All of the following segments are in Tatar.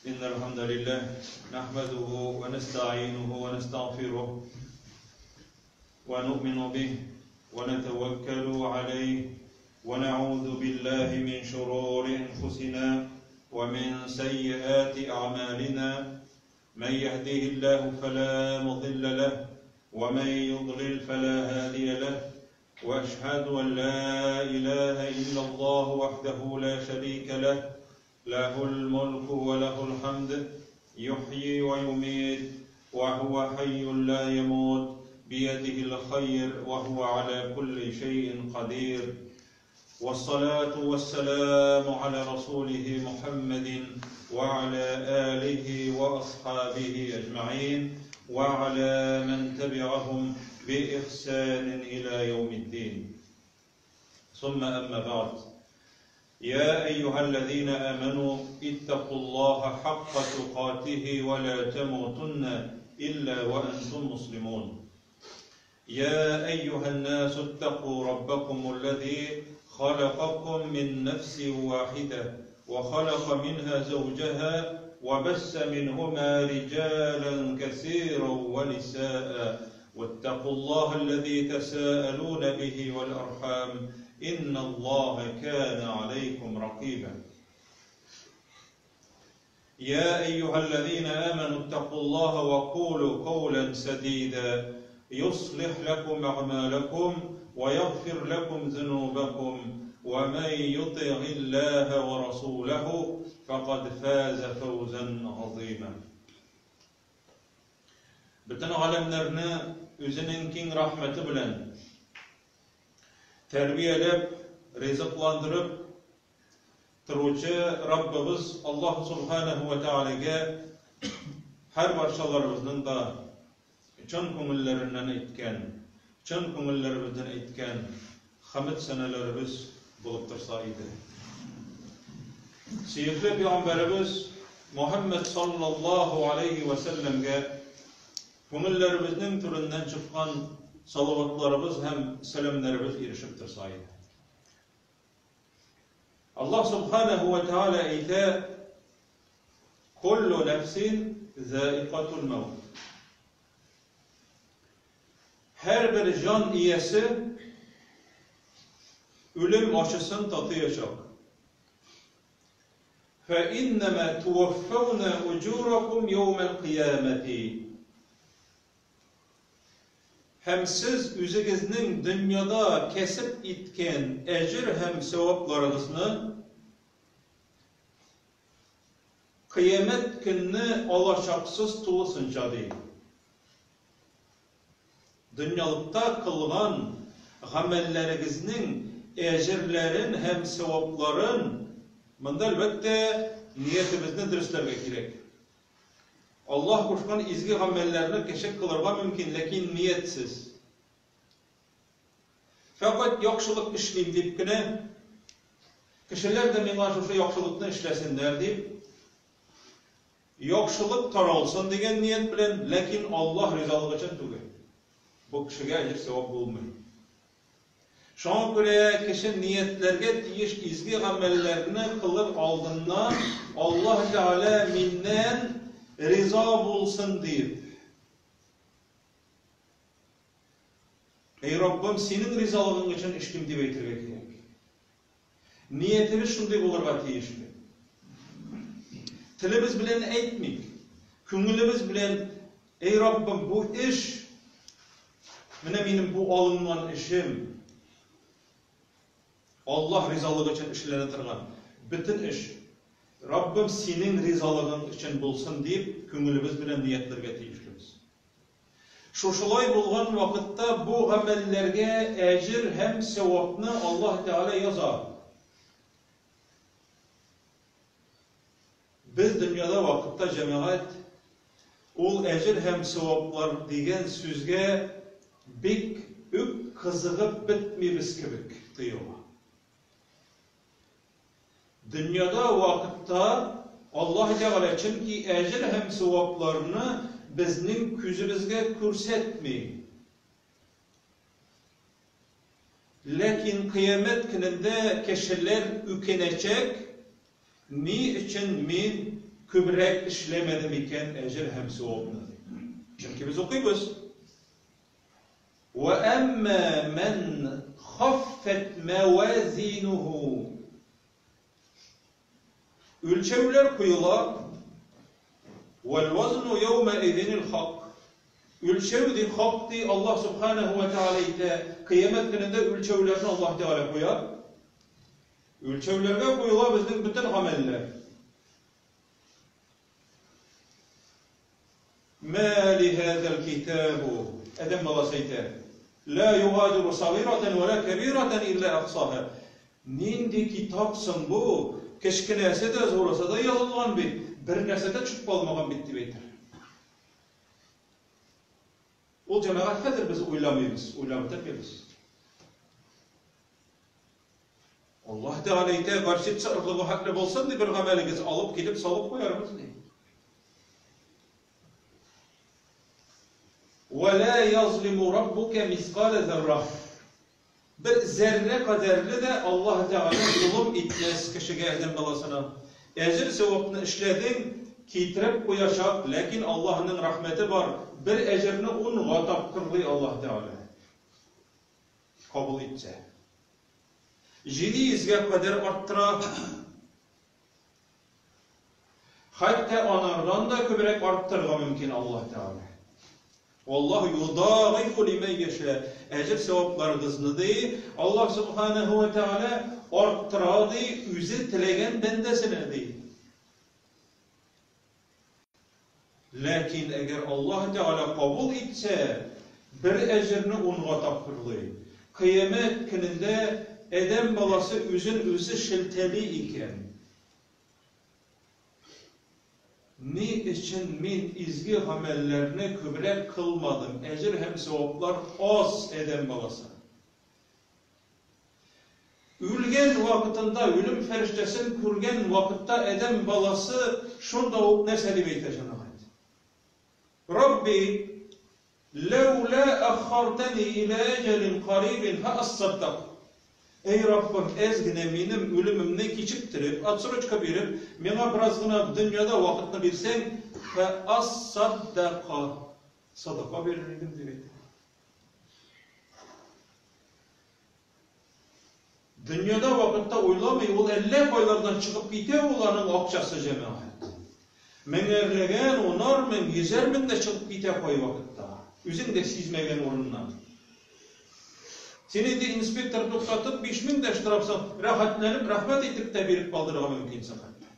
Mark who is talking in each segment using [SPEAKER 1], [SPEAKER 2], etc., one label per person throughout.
[SPEAKER 1] إن الحمد لله نحمده ونستعينه ونستغفره ونؤمن به ونتوكل عليه ونعوذ بالله من شرور أنفسنا ومن سيئات أعمالنا من يهديه الله فلا مضل له ومن يضلل فلا هادي له واشهد ان لا اله الا الله وحده لا شريك له له الملك وله الحمد يحيي ويميت وهو حي لا يموت بيده الخير وهو على كل شيء قدير والصلاة والسلام على رسوله محمد وعلى آله وأصحابه أجمعين وعلى من تبعهم بإحسان إلى يوم الدين ثم أما بعد يا أيها الذين آمنوا اتقوا الله حق تقاته ولا تموتن إلا وأنتم مسلمون يا أيها الناس اتقوا ربكم الذي خلقكم من نفس واحدة وخلق منها زوجها وبس منهما رجالا كثيرا ونساء واتقوا الله الذي تساءلون به والأرحام إن الله كان عليكم رقيبا يا أيها الذين آمنوا اتقوا الله وقولوا قولا سديدا يصلح لكم أعمالكم ويغفر لكم ذنوبكم ومن يطع الله ورسوله فقد فاز فوزا عظيما Бөтен галәмнәрне үзенең киң рәхмәте белән тәрбияләп, ризыкландырып торучы Раббыбыз Аллаһ субханаһу ва таалагә һәр барчаларыбызның да чын күңелләреннән әйткән, чын күңелләребездән әйткән хәмд сәнәләребез булып торса иде. Сөекле пәйгамбәребез Мухаммад саллаллаһу алейхи ва сәлләмгә күңелләребезнең түреннән чыккан салаватларыбыз һәм сәламнәребез ирешеп торса иде. Аллаһ субханаһу ва тааля әйтә: "Куллу нәфсин заикатул маут." Һәрбер җан иясе үлем ачысын татыячак. فإنما توفون أجوركم يوم القيامة Һәм сез үзегезнең дөньяда кәсеп иткән әҗер һәм савапларыгызны кыямәт көнне алачаксыз тулысынча ди. Дөньялыкта кылган гамәлләрегезнең әҗерләрен һәм савапларын монда әлбәттә ниятебезне дөресләргә кирәк. Аллаһ кушкан изге гамәлләрне кеше кылырга мөмкин, ләкин ниятсез. Фәкать яхшылык эшлим дип кенә, кешеләр дә миңа шушы яхшылыкны эшләсеннәр дип, яхшылык таралсын дигән ният белән, ләкин Аллаһ ризалыгы өчен түгел. Бу кешегә әҗер савап булмый. Шуңа күрә кеше ниятләргә тиеш изге гамәлләрне кылыр алдыннан Аллаһ Тәгалә миннән риза булсын дип. Эй Раббым, синең ризалыгың өчен эшлим дип әйтергә кирәк. Ниятебез шундый булырга тиешле. Телебез белән әйтмик, күңелебез белән, эй Раббым, бу эш менә минем бу алынган эшем Аллаһ ризалыгы өчен эшләнә торган бөтен эш Раббым синең ризалыгың өчен булсын дип күңелебез белән ниятләргә тиешлебез. Шушылай булган вакытта бу гамәлләргә әҗер һәм савапны Аллаһ Тәгалә яза. Без дөньяда вакытта җәмәгать ул әҗер һәм саваплар дигән сүзгә бик үк кызыгып бетмибез кебек тоела. Дөньяда вакытта Аллаһ Тәгалә чөнки әҗер һәм савапларны безнең күзебезгә күрсәтми. Ләкин кыямәт көнендә кешеләр үкенәчәк, ни өчен мин күбрәк эшләмәдем икән әҗер һәм савапны дип. Чөнки без укыйбыз. Вә әмма мән хаффәт мәвазинуху. Үлчәүләр куела. Вәл вазну яума изинил хак. Үлчәү ди хак ди Аллаһ субханаһу ва тааля әйтә. Кыямәт көнендә үлчәүләрне Аллаһ Тәгалә куя. Үлчәүләргә куела безнең бөтен гамәлләр. Мә ли һәзәл китабу. Адәм баласы әйтә. Ла югадиру сагиратан ва ла кәбиратан илля ахсаһа. Нинди китап соң бу? Кечкенәсе дә, зурысы да язылган бит. Бер нәрсә дә төшеп калмаган бит дип әйтер. Ул җәмәгать хәзер без уйламыйбыз, уйлап бетермибез. Аллаһ Тәгалә әйтә, горчица орлыгы хәтле булсын ди бер гамәлегез, алып килеп салып куярбыз ди. Ва ла язлиму раббука мискала зарра. Бер зәррә кадәрле дә Аллаһ Тәгалә золым итмәс кешегә, адәм баласына. Әҗер савапны эшләдең, китереп куячак, ләкин Аллаһның рәхмәте бар, бер әҗерне унга тапкырлый Аллаһ Тәгалә. Кабул итсә. 700 гә кадәр арттыра. Хәтта анардан да күбрәк арттырырга мөмкин Аллаһ Тәгалә. Аллаһ юдагыйфу лимән яшә. Әҗер савапларыгызны ди, Аллаһ субханаһу ва тәгалә арттыра ди, үзе теләгән бәндәсенә ди. Ләкин әгәр Аллаһ Тәгалә кабул итсә, бер әҗерне унга тапкырлый. Кыямәт көнендә адәм баласы үзен үзе шелтәли икән. Ни өчен мин изге гамәлләрне күбрәк кылмадым, әҗер һәм саваплар аз адәм баласы. Үлгән вакытында, үлем фәрештәсен күргән вакытта адәм баласы шунда ук нәрсә дип әйтә, җәмәгать? Рабби, ләүлә әххартәни илә әҗәлин карибин фәассаддак. Әй Раббым, әз генә минем үлемемне кичектереп, отсрочка биреп, миңа бераз гына дөньяда вакытны бирсәң, фәассаддака, садака бирер идем, дип әйтә. Дөньяда вакытта уйламый, ул әллә кайлардан чыгып китә ул аның акчасы җәмәгать. Меңәрләгән, унар мең, йөзәр мең дә чыгып китә кайвакытта. Үзең дә сизмәгән урыннан. Син инде инспектор туктатып, 5000 дә штраф рәхәтләнеп, рәхмәт әйтеп тә биреп калдырырга мөмкинсең хәтта.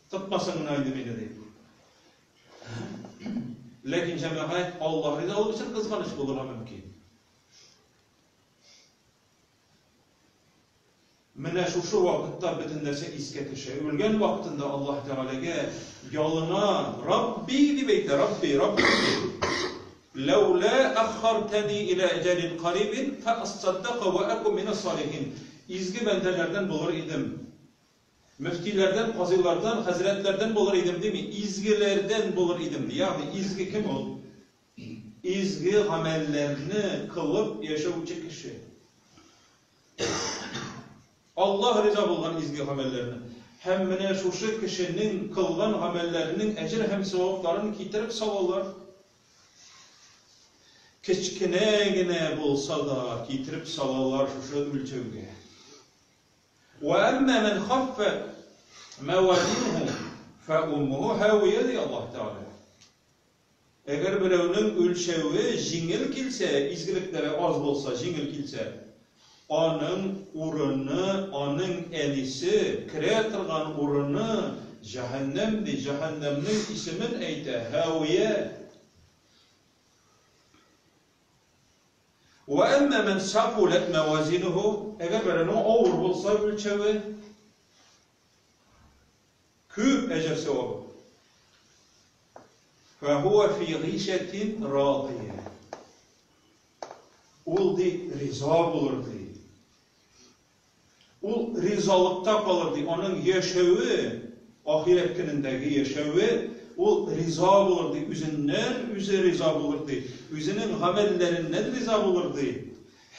[SPEAKER 1] Тотмасын гына инде мине дип. Ләкин җәмәгать Аллаһ ризалыгы өчен кызганыч булырга мөмкин. Менә шушы вакытта бөтен нәрсә искә төшә. Үлгән вакытында Аллаһ Тәгаләгә ялына, Рабби дип әйтә, Рабби, Рабби. Ләүлә әххартәни илә әҗәлин карибин фәассаддака вә әкү минәс салихин. Изге бәндәләрдән булыр идем. Мөфтиләрдән, казыйлардан, хәзрәтләрдән булыр идем дими, изгеләрдән булыр идем ди. Ягъни изге кем ул? Изге гамәлләрне кылып яшәүче кеше. Аллаһ риза булган изге гамәлләрне. Һәм менә шушы кешенең кылган гамәлләренең әҗер һәм савапларын китереп салалар. Кечкенә генә булса да китереп салалар шушы үлчәүгә. Вә әмма мән хаффәт мәвазинуху фә уммуху һәвия ди Аллаһ Тәгалә. Әгәр берәүнең үлчәве җиңел килсә, изгелекләре аз булса, җиңел килсә, аның урыны, аның әнисе керә торган урыны җәһәннәм ди, җәһәннәмнең исемен әйтә, һәвия. Вә әмма мән сакуләт мәвазинуху, әгәр берәүнең авыр булса үлчәве, күп әҗер савабы. Фәһуә фи гыйшәтин радия. Ул ди риза булыр ди. Ул ризалыкта калыр, ди. Аның яшәве, ахирәт көнендәге яшәве, ул риза булыр, ди. Үзеннән үзе риза булыр, ди. Үзенең гамәлләреннән риза булыр, ди.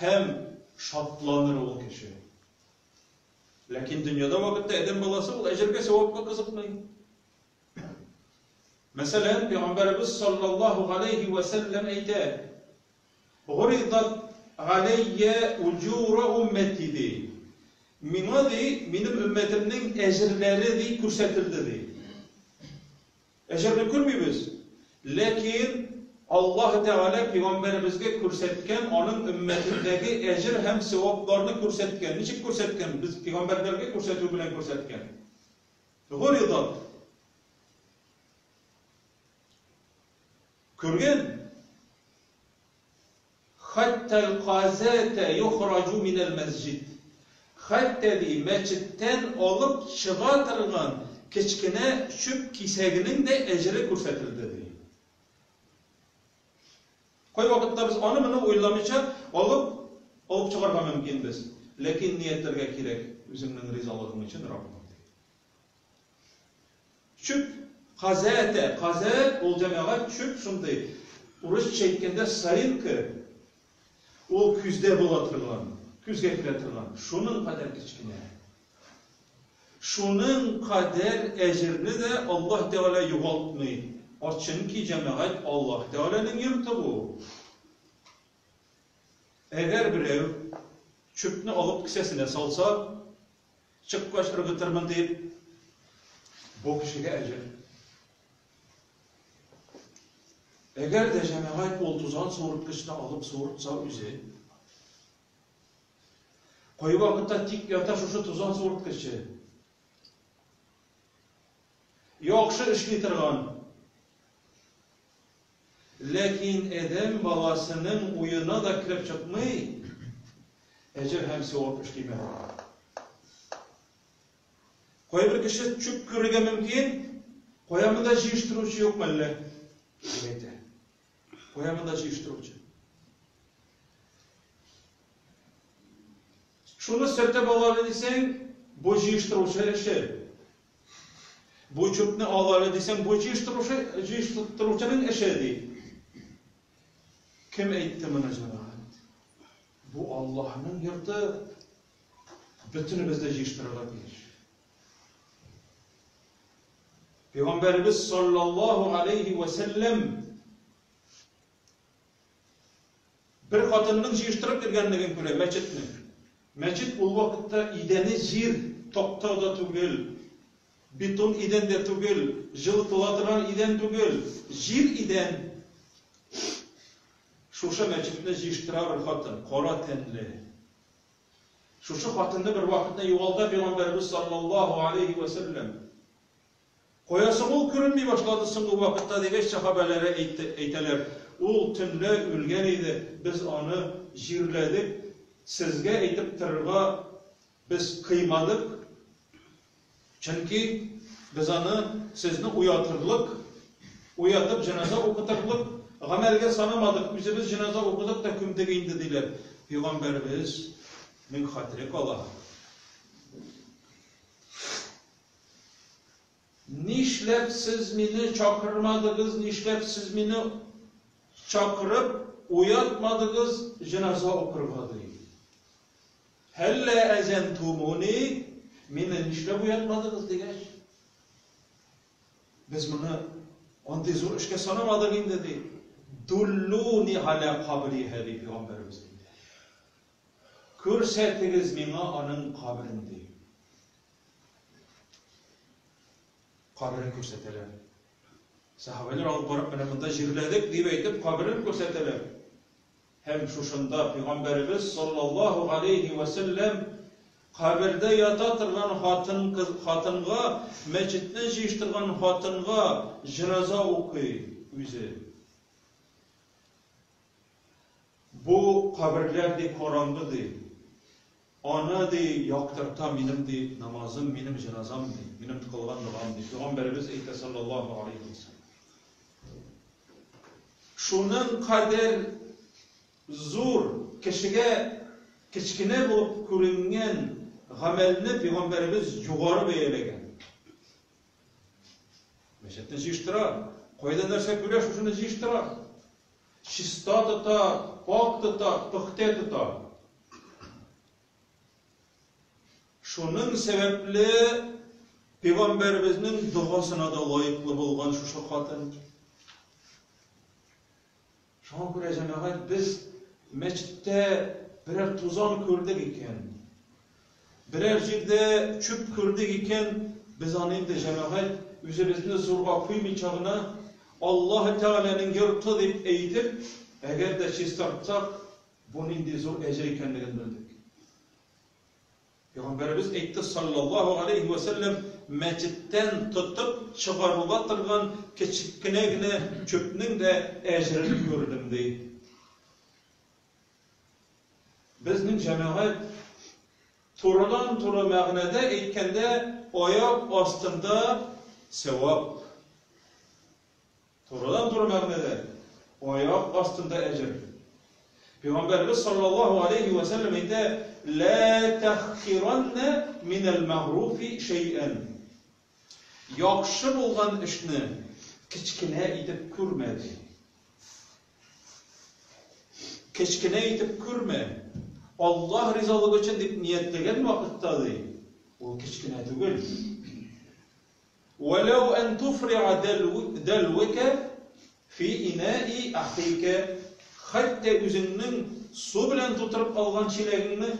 [SPEAKER 1] Һәм шатланыр ул кеше. Ләкин дөньяда вакытта адәм баласы ул әҗергә, савапка кызыкмый. Мәсәлән, Пәйгамбәребез саллаллаһу галәйһи вә сәлләм әйтә, Гуридат галәйя уҗура уммәти ди. Миңа ди, минем өммәтемнең әҗерләре ди күрсәтелде ди. Әҗерне күрмибез, ләкин Аллаһ Тәгалә пәйгамбәребезгә күрсәткән аның өммәтендәге әҗер һәм савапларны күрсәткән. Ничек күрсәткән? Без пәйгамбәрләргә күрсәтү белән күрсәткән. Гуридат. Күргән. Хәттәл казәтә юхраҗу минәл мәсҗид. Хәтта ди, мәчеттән алып чыга торган кечкенә чүп кисәгенең дә әҗере күрсәтелде, ди. Кайвакытта без аны-моны уйламыйча алып, алып чыгарга мөмкинбез. Ләкин ниятләргә кирәк, үзеңнең ризалыгың өчен, Раббым, ди. Чүп, казәтә, казә, ул җәмәгать чүп шундый, урысча әйткәндә соринка, ул күздә була торган, күзгә керә торган, шуның кадәр кечкенә. Шуның кадәр әҗерне дә Аллаһ Тәгалә югалтмый. Чөнки җәмәгать Аллаһ Тәгаләнең йорты бу. Әгәр берәү чүпне алып кесәсенә салса, Чыккач ыргытырмын дип, бу кешегә әҗер. Әгәр дә җәмәгать ул тузан суырткычны алып суыртса үзе, кайвакытта тик ята шушы тузан суырткычы. Яхшы эшли торган. Ләкин адәм баласының уена да кереп чыкмый, әҗер һәм савап эшлиме? Кайбер кеше чүп күрергә мөмкин, кая монда җыештыручы юк мәллә? Дип әйтә. Кая монда җыештыручы? Шуны сөртеп ал әле дисәң, бу җыештыручы эше. Бу чүпне ал әле дисәң, бу җыештыручы, җыештыручының эше, ди. Кем әйтте моны, җәмәгать? Бу Аллаһның йорты. Бөтенебез дә җыештырырга тиеш. Пәйгамбәребез саллаллаһу алейхи ва сәлләм Бер хатынның җыештырып йөргәнлеген күрә мәчетне. Мәчет ул вакытта идәне җир, такта да түгел, бетон идән дә түгел, җылытыла торган идән түгел, җир идән. Шушы мәчетне җыештыра бер хатын, кара тәнле. Шушы хатынны бер вакытны югалта пәйгамбәребез саллаллаһу алейхи ва сәлләм. Кая соң ул күренми башлады соңгы вакытта, дигәч, сәхабәләре әйтте, әйтәләр, Ул төнлә үлгән иде, без аны җирләдек, сезгә әйтеп торырга без кыймадык, чөнки без аны сезне уятырлык, уятып җеназа укытырлык гамәлгә санамадык, үзебез җеназа укыдык та күмдек инде, диләр. Пәйгамбәребез нең хәтере кала. Нишләп сез мине чакырмадыгыз, нишләп сез мине чакырып уятмадыгыз җеназа укырга, ди. Һәллә әзәнтумуни, мине нишләп уятмадыгыз, дигәч, без моны андый зур эшкә санамадык инде, ди. Дуллуни аля кабриһа, ди пәйгамбәребез әйтә. Күрсәтегез миңа аның каберен, ди. Каберен күрсәтәләр. Сәхабәләр алып барып, менә монда җирләдек, дип әйтеп, каберен күрсәтәләр. Һәм шушында пәйгамбәребез саллаллаһу алейхи ва сәлләм кабердә ята торган хатын кыз хатынга, мәчетне җыештырган хатынга җеназа укый үзе. Бу каберләр ди караңгы ди. Аны, ди, яктырта минем, ди, намазым, минем җеназам, ди, минем кылган догам, ди. Пәйгамбәребез әйтә, саллаллаһу алейһи ва сәлләм. Шуның кадәр зур, кешегә кечкенә булып күренгән гамәлне пәйгамбәребез югары бәяләгән. Мәчетне җыештыра, кайда нәрсә күрә, шушыны җыештыра. Чиста тота, пакь тота, пөхтә тота. Шуның сәбәпле пәйгамбәребезнең догасына да лаеклы булган шушы хатын. Шуңа күрә, җәмәгать, без мәчеттә берәр тузан күрдек икән, берәр җирдә чүп күрдек икән, без аны инде, җәмәгать, үзебезне зурга куймыйча гына, Аллаһы Тәгаләнең йорты дип әйтеп, әгәр дә чистартсак, бу нинди зур әҗер икәнлеген белдек. Пәйгамбәребез әйтте, саллаллаһу галәйһи вә сәлләм, мәчеттән тотып чыгарыла торган кечкенә генә чүпнең дә әҗерен күрдем, ди. Безнең җәмәгать турыдан-туры мәгънәдә әйткәндә, аяк астында сәвап. Турыдан-туры мәгънәдә, аяк астында әҗер. Пәйгамбәребез саллаллаһу алейһи вә сәлләм әйтә, Лә тәхкираннә минәл мәгъруфи шәйән. Яхшы булган эшне кечкенә итеп күрмә, ди. Кечкенә итеп күрмә. Аллаһ ризалыгы өчен дип ниятләгән вакытта, ди, ул кечкенә түгел. Вәләү ән туфрига дәлвекә фи инаи ахика, хәтта үзеңнең су белән тутырып алган чиләгеңне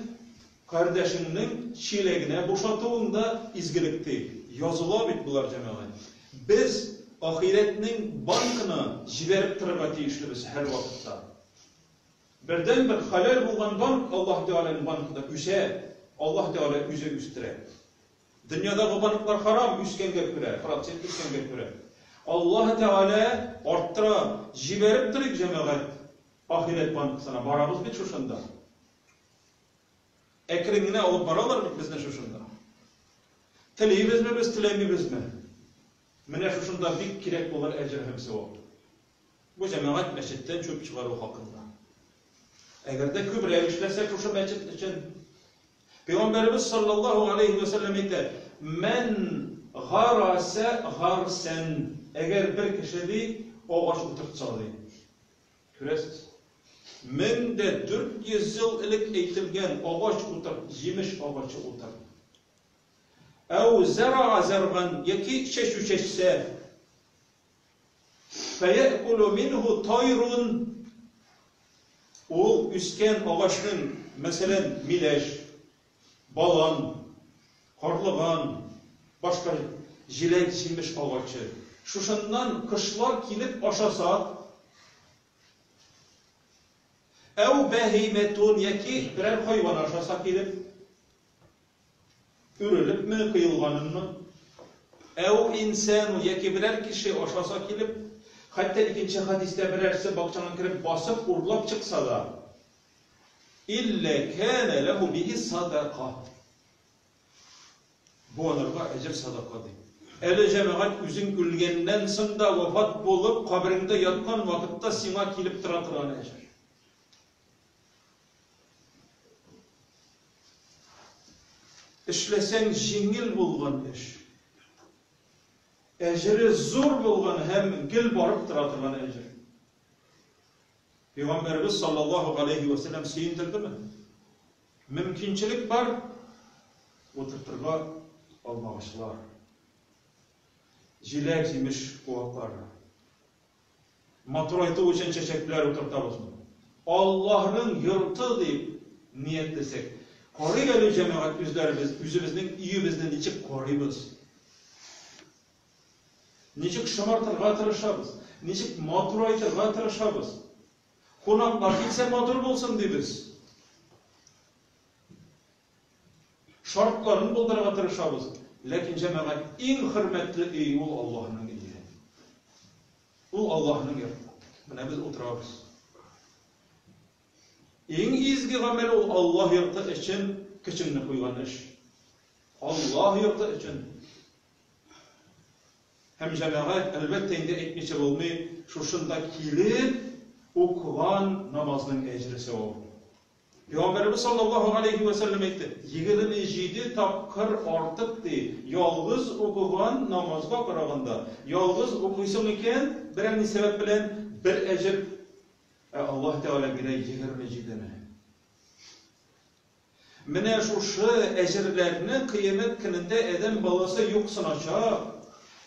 [SPEAKER 1] кардәшеңнең чиләгенә бушатуың да изгелек, ди. Языла бит болар, җәмәгать. Без ахирәтнең банкына җибәреп торырга тиешлебез һәрвакытта. Бердәнбер хәләл булган банк Аллаһ Тәгаләнең банкында үсә, Аллаһ Тәгалә үзе үстерә. Дөньядагы банклар харам, үскәнгә күрә, процент үскәнгә күрә. Аллаһ Тәгалә арттыра. Җибәреп торыйк, җәмәгать, ахирәт банкысына. Барабыз бит шушында. Әкрен генә алып баралар бит безне шушында. Телибезме без, теләмибезме? Менә шушында бик кирәк булыр әҗер һәм савап. Бу җәмәгать мәчеттән чүп чыгару хакында. Әгәр дә күбрәк эшләсәк шушы мәчет өчен, Пәйгамбәребез саллаллаһу алейһи вә сәлләм әйтә, Мән гарасә гарсән, әгәр бер кеше, ди, агач утыртса, ди. Күрәсез? 1400 ел элек әйтелгән агач утырт, җимеш агачы утырт. Әү зәрага зәрган, яки чәчү чәчсә, Фәйәкулу минһу тайрун, ул үскән агачның, мәсәлән, миләш, балан, карлыган, башка җиләк-җимеш агачы, шушыннан кошлар килеп ашаса, әү бәһимәтун, яки берәр хайван ашаса килеп, Үрелепме, коелганынмы? Әү инсәну, яки берәр кеше ашаса килеп, хәтта икенче хәдистә берәрсе бакчаңа кереп басып, урлап чыкса да, иллә кәнә ләһу бихи садака. Бу анарга әҗер садака ди. Әле җәмәгать үзең үлгәннән соң да вафат булып, кабереңдә яткан вакытта сиңа килеп тора торган әҗер. Эшләсәң җиңел булган эш. Әҗере зур булган һәм гел барып тора торган әҗер. Пәйгамбәребез саллаллаһу галәйһи вә сәлләм сөендердеме? Мөмкинчелек бар, утыртырга алмагачлар. Җиләк-җимеш куаклары. Матурайту өчен чәчәкләр утыртабызмы? Аллаһның йорты дип ниятләсәк. Карыйк әле, җәмәгать, үзләребез, үзебезнең өебезне ничек карыйбыз? Ничек шомартырга тырышабыз? Ничек матурайтырга тырышабыз? Кунаклар килсә матур булсын дибез. Шартларын булдырырга тырышабыз. Ләкин, җәмәгать, иң хөрмәтле өй ул Аллаһның өе. Ул Аллаһның йорты. Менә без утырабыз. Иң изге гамәл ул Аллаһ йорты өчен көчеңне куйган эш. Аллаһ йорты өчен. Һәм җәмәгать, әлбәттә инде әйтмичә булмый, шушында килеп укыган намазның әҗере сәвабы. Пәйгамбәребез саллаллаһу галәйһи вә сәлләм әйтте, 27 тапкыр артык ди, ялгыз укыган намазга караганда. Ялгыз укыйсың икән, берәр ни сәбәп белән бер әҗер, ә Аллаһ Тәгалә бирә 27-не. Менә шушы әҗерләрне кыямәт көнендә адәм баласы юксыначак.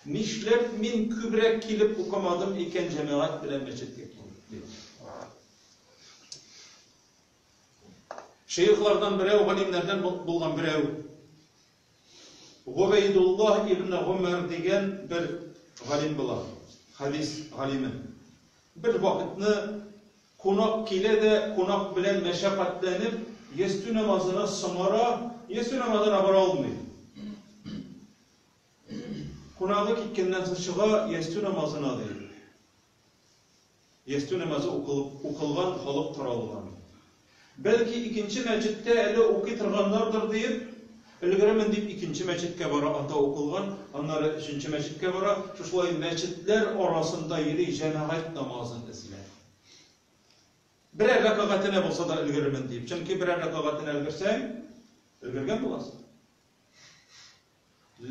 [SPEAKER 1] Нишләп мин күбрәк килеп укымадым икән җәмәгать белән мәчеткә килеп, дип. Шәехлардан берәү, галимнәрдән булган берәү, Гобәйдуллаһ ибн Гомәр дигән бер галим була, хәдис галиме. Бер вакытны кунак килә дә, кунак белән мәшәкатьләнеп, ястү намазына соңара, ястү намазына бара алмый. Кунагы киткәннән соң чыга, ястү намазына ди. Ястү намазы укылып, укылган, халык таралган. Бәлки икенче мәчеттә әле укый торганнардыр диеп, өлгеремен дип икенче мәчеткә бара, анда укылган, аннары өченче мәчеткә бара, шушылай мәчетләр арасында йөри, җәмәгать намазын эзләп. Берәр рәкәгатенә булса да өлгеремен диеп. Чөнки берәр рәкәгатенә өлгерсәң, өлгергән буласың.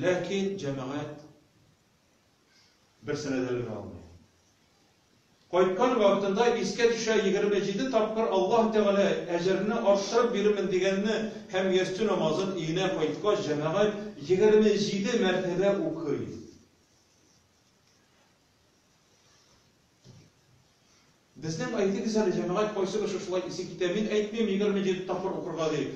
[SPEAKER 1] Ләкин җәмәгать берсенә дә өлгерә алмый. Кайткан вакытында искә төшә 27 тапкыр Аллаһ Тәгалә әҗерне арттырып бирермен дигәнне һәм ястү намазын өенә кайткач җәмәгать 27 мәртәбә укый. Безнең әйтегез әле, җәмәгать кайсы кеше шулай исе китә? Мин әйтмим 27 тапкыр укырга дип.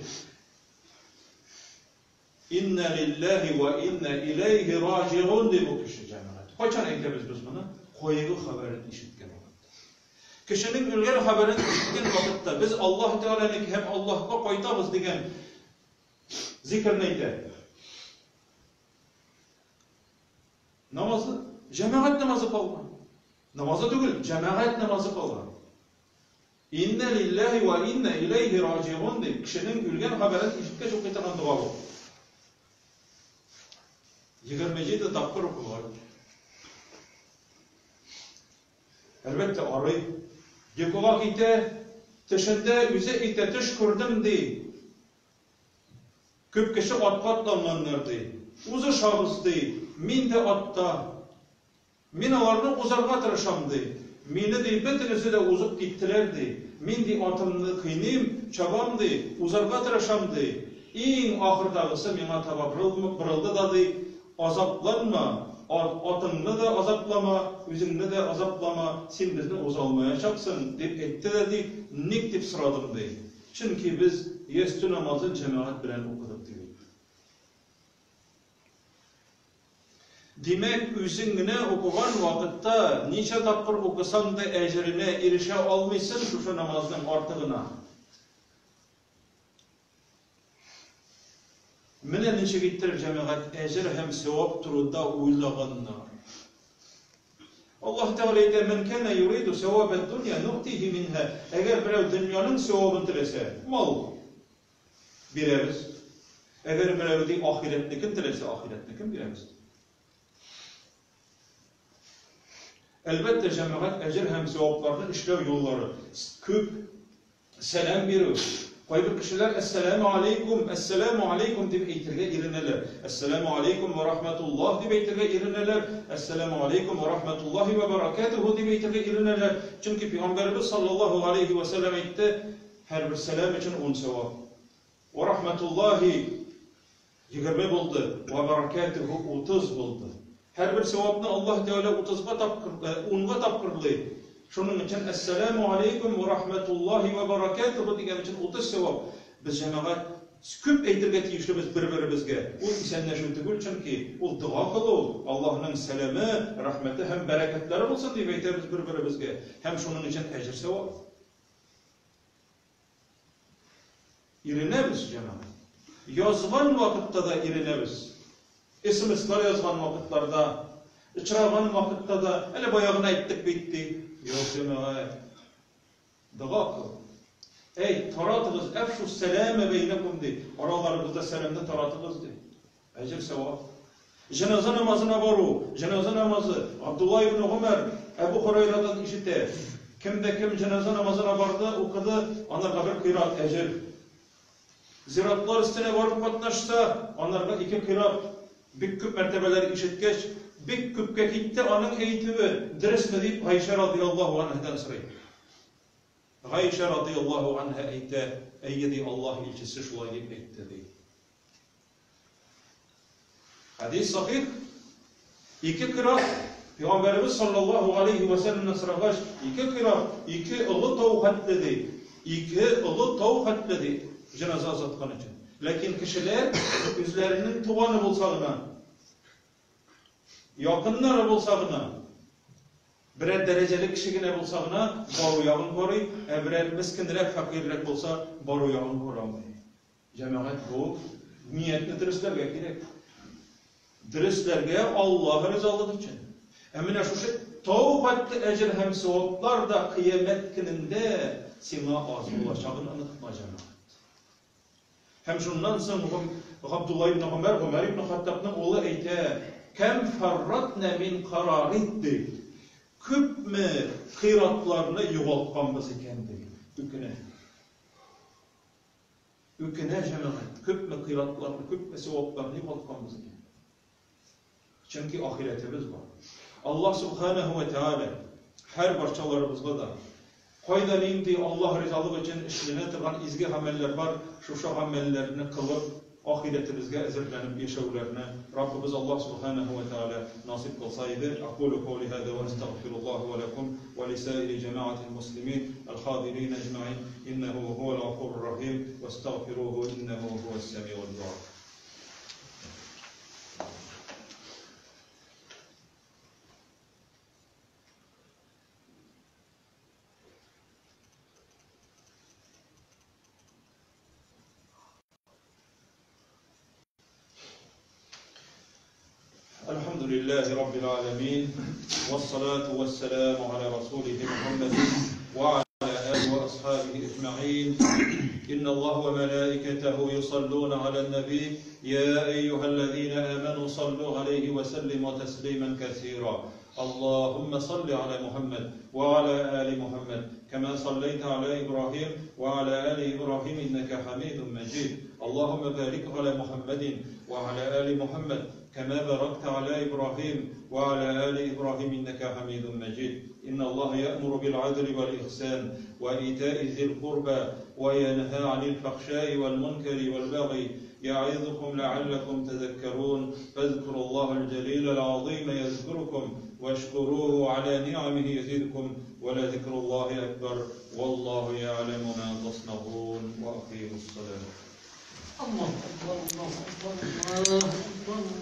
[SPEAKER 1] Иннә лилләһи вә иннә иләйһи раҗигун, ди бу кеше, җәмәгать. Кайчан әйтәбез без моны? Кайгы хәбәрен ишеткән вакытта. Кешенең үлгән хәбәрен ишеткән вакытта без Аллаһ Тәгаләнеке һәм Аллаһка кайтабыз дигән зикерне әйтә. Намазы, җәмәгать намазы калган. Намазы түгел, җәмәгать намазы калган. Иннә лилләһи вә иннә иләйһи раҗигун дип, кешенең үлгән хәбәрен ишеткәч укый торган дога бу. 27 тапкыр укылган. Әлбәттә, арый. Йокыга китә, төшендә үзе әйтә, төш күрдем, ди. Күп кеше атка атланганнар, ди. Узышабыз, ди. Мин дә атта. Мин аларны узарга тырышам, ди. Мине, ди, бөтенесе дә узып киттеләр, ди. Мин, ди, атымны кыйныйм, чабам, ди, узарга тырышам, ди. Иң ахырдагысы миңа таба борылды да, ди, Азапланма, атыңны да азаплама, үзеңне дә азаплама, син безне уза алмаячаксың, дип әйтте дә, ди, ник дип сорадым, ди. Чөнки без ястү намазын җәмәгать белән укыдык, дип әйтте. Димәк, үзең генә укыган вакытта ничә тапкыр укысаң да әҗеренә ирешә алмыйсың шушы намазның артыгына. Менә ничек иттереп җәмәгать әҗер һәм савап турында уйлаганнар. Аллаһ Тәгалә әйтә, "Мин кана юриду савабад дунья нуътихи минһа". Әгәр берәү дөньяның савабын теләсә, мал Бирәбез. Әгәр берәү ди ахирәтнекен теләсә, ахирәтнекен бирәбез. Әлбәттә, җәмәгать әҗер һәм савапларны эшләү юллары күп. Сәлам бирү. Кайбер кешеләр әссәламу алейкум, әссәламу алейкум дип әйтергә иренәләр. Әссәламу алейкум ва рахматуллаһ дип әйтергә иренәләр. Әссәламу алейкум ва рахматуллаһи ва баракатуху дип әйтергә иренәләр. Чөнки пәйгамбәребез саллаллаһу алейхи ва сәлләм әйтте, Һәрбер сәлам өчен ун савап. Вә рахмәтуллаһи 20 булды, вә бәрәкәтүһү 30 булды. Һәрбер савапны Аллаһ Тәгалә утызга тапкыр, э, унга тапкырлый. Шуның өчен әссәламу алейкум вә рахмәтуллаһи вә бәрәкәтүһү дигән өчен 30 савап. Без җәмәгать күп әйтергә тиешлебез бер-беребезгә. Ул исәнләшү түгел, чөнки ул дога кылу, Аллаһның сәламе, рәхмәте һәм бәрәкәтләре булсын дип әйтәбез бер-беребезгә. Һәм шуның өчен әҗер-савап. Иренәбез, җәмәгать. Язган вакытта да иренәбез. СМСлар язган вакытларда, очраган вакытта да, әле бая гына әйттек бит, ди. Юк, җәмәгать. Дога кыл. Әй, таратыгыз, әфшу сәламе бәйнәкум, ди. Араларыгызда сәламне таратыгыз, ди. Әҗер савап. Җеназа намазына бару, җеназа намазы, Габдулла ибн Гомәр Әбу Хурайрадан ишетә. Кем дә кем җеназа намазына барды, укыды, анарга бер кыйрат әҗер. Зиратлар өстенә барып катнашса, анарга ике кыйрат. Бик күп мәртәбәләр ишеткәч, бик күпкә китте аның әйтүе, дөресме дип Гайшә радияллаһу анһадан сорый. Гайшә радыяллаһу анһа әйтә, Әйе, ди, Аллаһ илчесе шулай дип әйтте, ди. Хәдис сахих. Ике кыйрат Пәйгамбәребез саллаллаһу алейһи вә сәлләмнән сорагач, ике кыйрат, ике олы тау хәтле ди. Ике олы тау хәтле ди, җеназа озаткан өчен. Ләкин кешеләр үзләренең туганы булса гына, якыннары булса гына, берәр дәрәҗәле кеше генә булса гына бару ягын карый, ә берәр мескенрәк, фәкыйрьрәк булса, бару ягын карамый. Җәмәгать, бу ниятне дөресләргә кирәк. Дөресләргә Аллаһ ризалыгы өчен. Ә менә шушы тау хәтле әҗер һәм саваплар да кыямәт көнендә сиңа аз булачагын онытма, җәмәгать. Һәм шуннан соң Габдулла ибн Гомәр, Гомәр ибн Хаттабның улы әйтә, Кәм фарратна мин карарит, ди. Күпме кыйратларны югалтканбыз икән, ди. Үкенә. Үкенә җәмәгать, күпме кыйратларны, күпме савапларны югалтканбыз икән. Чөнки ахирәтебез бар. Аллаһ Субханаһу ва Тааля һәр барчаларыбызга да кайда нинди Аллаһ ризалыгы өчен эшләнә торган изге гамәлләр бар, шушы гамәлләрне кылып, ахирәтебезгә әзерләнеп яшәүләрне Раббыбыз Аллаһ Субханаһу ва Тааля насыйп кылса иде. Акулу каули һаза ва астагфируллаһа ва лакум ва лисаири җәмәгатил муслимин аль-хадирин әҗмәгыйн иннәһу һуәл гафурур рахим вастагфируху иннәһу һуәс сәмиул дуа. الحمد لله رب العالمين والصلاة والسلام على رسوله محمد وعلى آله وأصحابه أجمعين إن الله وملائكته يصلون على النبي يا أيها الذين آمنوا صلوا عليه وسلموا تسليما كثيرا اللهم صل على محمد وعلى آل محمد كما صليت على إبراهيم وعلى آل إبراهيم إنك حميد مجيد اللهم بارك على محمد وعلى آل محمد كما باركت على إبراهيم وعلى آل إبراهيم إنك حميد مجيد إن الله يأمر بالعدل والإحسان وإيتاء ذي القربى وينهى عن الفحشاء والمنكر والبغي يعظكم لعلكم تذكرون فاذكروا الله الجليل العظيم يذكركم واشكروه على نعمه يزدكم ولذكر الله أكبر والله يعلم ما تصنعون وأقيموا الصلاة.
[SPEAKER 2] الله أكبر الله أكبر الله أكبر الله.